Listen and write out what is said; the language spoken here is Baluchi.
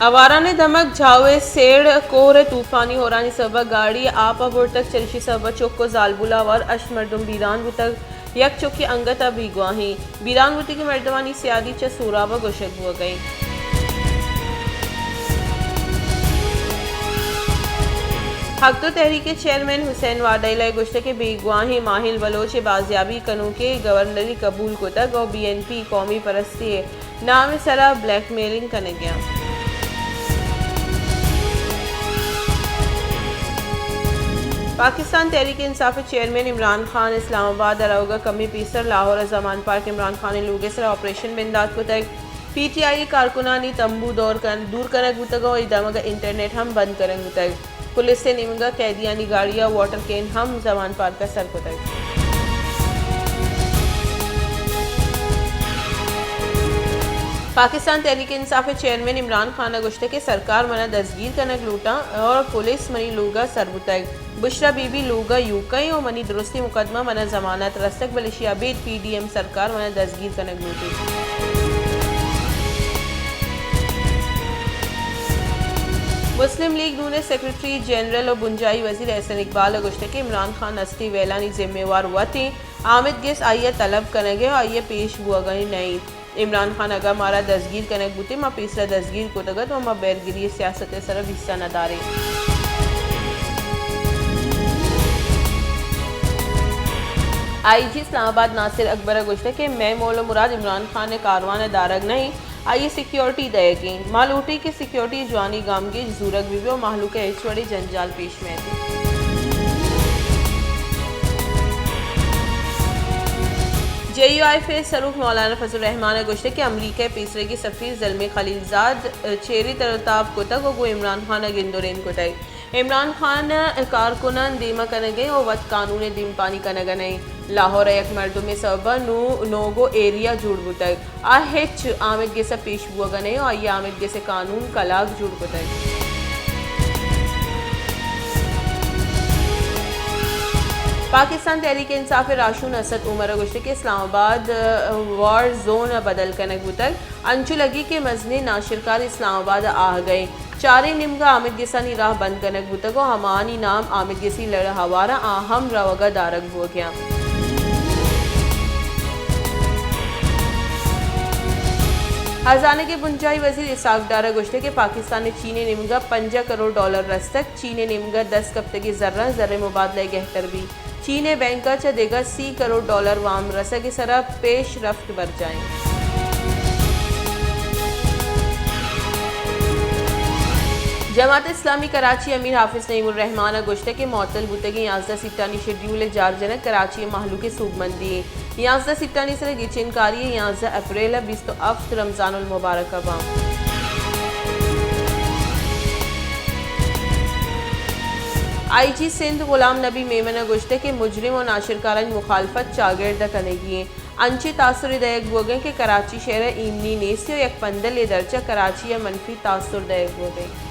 آوارانی دمگ جھاؤ ءِ سیڑ کور ءِ طوفانی ھورانی سبب ءَ گاڑی آپ ءَ برتگ، چریشی سبب ءَ چک ءُ زالبول ءَ ھوار ھشت مردم بیران بوتگ، یک چکے انگت ءَ بیگواھیں۔ بیران بوتگیں مردمانی سیادی چہ سوراب ءَ گوشگ بوگ ءَ اِنت۔ حق دو تحریک ءِ چیئرمین حسین واڈیلہ ءَ گوشتگ کہ بیگواھیں ماھل بلوچ ءِ بازیابی کنوکیں گورنری قبول کتگ ءُ بی این پی قومی پرستی ءِ نام ءِ سرا بلیک میلنگ کنگ ءَ اِنت۔ پاکستان تحریک انصاف ءِ چیئرمین عمران خان اسلام آباد ءَ روگ ءَ کمے پیسر لاھور ءَ زمان پارک عمران خان ءِ لوگ ءِ سرا آپریشن بندات کتگ۔ پی ٹی آئی ءِ کارکنانی تمبو دور کن-، دور کنگ بوتگ ءُ اے دمگ ءَ انٹرنیٹ ھم بند کنگ بوتگ۔ پولیس ءِ نیمگ ءَ قیدیانی گاڑی ءَ واٹر کین ھم زمان پارک ءَ سر کتگ۔ پاکستان تحریک انصاف ءِ چیئرمین عمران خان ءَ گوشتگ کہ سرکار من ءَ دزگیر کنگ لوٹاں اور پولیس منی لوگ ءَ سر بوتگ۔ بشرا بی بی لوگ ءَ یوکیں ءُ منی درستیں مقدمہ من ءَ ضمانت رستگ، بلے ایشی ءَ ابید پی ڈی ایم سرکار من ءَ دزگیر کنگ لوٹیت۔ مسلم لیگ نون ءِ سیکرٹری جنرل ءُ بنجاھی وزیر احسن اقبال ءَ گوشتگ کہ عمران خان ھستی ویلانی ذمہ وار وت ایں، آمید گس آئی ءَ طلب کنگ ءَ ءُ آئی ءَ پیش بوگ ءَ نہ اِنت۔ عمران خان اگاں مارا دزگیر کنگ بوتیں، ما پیسرا دزگیر کتگ اَت ءُ ما بیرگری ءِ سیاست ءِ سرا حصہ نہ داریں۔ آئی جی اسلام آباد ناصر اکبر ءَ گوشتگ کہ مئے مول ءُ مراد عمران خان ءِ کاروان ءِ دارگ نہ اِنت، آئی ءِ سیکیورٹی دئیگ اِنت۔ ما لوٹیں کہ سیکیورٹی جوانیں گامگیج زورگ بہ بیت ءُ مھلوک ءَ ھچ وڑیں جنجال پیش مہ اتیں۔ جے یو آئی ایف ءِ سروک مولانا فضل الرحمان ءَ گوشتگ کہ امریکہ ءِ پیسریگیں سفیر زلمے خلیل زاد چیری تر ءُ تاب کتگ ءُ گوں عمران خان ءَ گند ءُ رند کتگ۔ عمران خان ءِ کارکنان دیم ءَ کنگ ءَ اِنت ءُ وت قانون ءِ دیمپانی کنگ ءَ نہ اِنت۔ لاھور ءَ یک مردمے ءِ سبب ءَ نو-، نو گو ایریا جوڑ بوتگ۔ آ ھچ آمید گس ءَ پیش بوگ ءَ نہ اِنت ءُ آئی ءَ آمید گس ءِ قانون کلاگ جوڑ کتگ۔ پاکستان تحریک انصاف ءِ راھشون اسد عمر ءَ گوشتگ کہ اسلام آباد وار زون ءَ بدل کنگ بوتگ، انچو لگی کہ مزنیں ناشرکار اسلام آباد ءَ آھگ ءَ اِنت۔ چاریں نیمگ ءَ آمید گسانی راہ بند کنگ بوتگ ءُ ھماھانی نام آمید گسی لڑ ءِ ھوار ءَ آ ھم روگ ءَ دارگ بوگ ءَ اَنت۔ ھزانگ ءِ بنجاھی وزیر اسحاق ڈار ءَ گوشتگ کہ پاکستان ءَ چین ءِ نیمگ ءَ پنجاہ کروڑ ڈالر رستگ، چین ءِ نیمگ ءَ دست کپتگیں زراں زر ءِ مبادلہ ءَ گھتر بیت۔ چین ءِ بینک ءَ چہ دگہ سی کروڑ ڈالر وام رسگ ءِ سرا پیش رفت برجاہ اِنت۔ جماعت اسلامی کراچی ءِ امیر حافظ نعیم الرحمان ءَ گوشتگ کہ معطل بوتگیں یازدہ سیٹانی شیڈیول ءِ جار جنگ کراچی ءِ مھلوک ءِ سوبمندی اِنت۔ یازدہ سیٹانی سرا گچین کاری یازدہ اپریل ءَ بیست ءُ ھفت رمضان المبارک ءَ باں۔ آئی جی سندھ غلام نبی میمن ءَ گوشتگ کہ مجرم ءُ ناشرکارانی مخالفت چاگرد ءَ کنگی اِنت۔ انچیں تاثرے دئیگ بوگ ءَ اِنت کہ کراچی شھر ءَ ایمنی نیست ءُ یک پندلے درچ ءَ کراچی ءَ منفی تاثر دئیگ بوگ ءَ اِنت۔